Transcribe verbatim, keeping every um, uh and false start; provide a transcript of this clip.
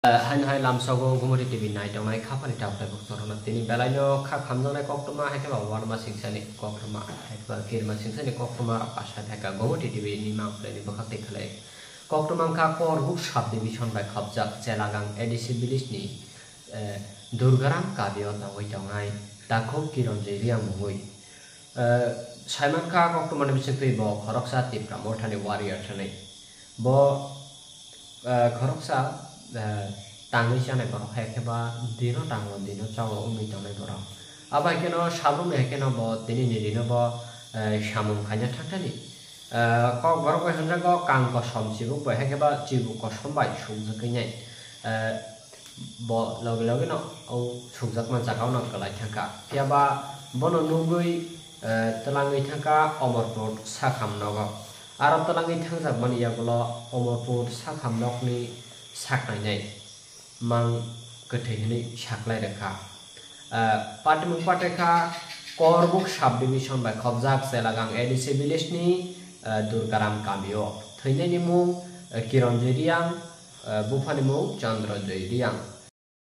Haino hai lamsogo Gumuri T V nai tongnai kha phani tabuk tabuk chorona tini belaino kha khamjaknai koktwma hai khe ba Wanama Singsani koktwma hai khe ba Kirima Singsani koktwma rok asai thai kha Gumuri T V ni mangphlai ni bwkhak twi khlai. Koktwma wngkha Korbuk sub division bai khopjak Chelagang A D C village ni, eh, Durgaram kabio tongwi tongnai takhuk Kironjoy Reang mungwi. Eh, saimankha koktwmani bisingtwi bo khoroksa Tipra Mothani warrior hwnwi. Bo, eh, khoroksa, eh, tangwi chanai borok hai khe ba dino tango dino chago wngwi tongnai borok. Abo hai kheno sabukni hai kheno bo tini ni dino bo, eh, samung khaina thangthani. Eh, kokborok bai hwnjago kang kosom chibuk bai hai khe ba chibuk kosom bai sukjagwi nai. Eh, bo loge loge no o sukjakma jaga o no kwlai thangkha. Phiya ba bono nugwi, eh, twlangwi thangkha Omorpur sakham nogo. Aro twlangwi thangjakmani yagulo Omorpur sakham nokni saknainai mang kwthwi hwnwi saklai rwkha. Eh, patimung patekha Korbuk sub division bai khopjak Chelagang A D C village ni, eh, Durgaram kamio. Thwinaini mung, eh, Kironjoy Reang, eh, buphani mung Chandrojoy Reang.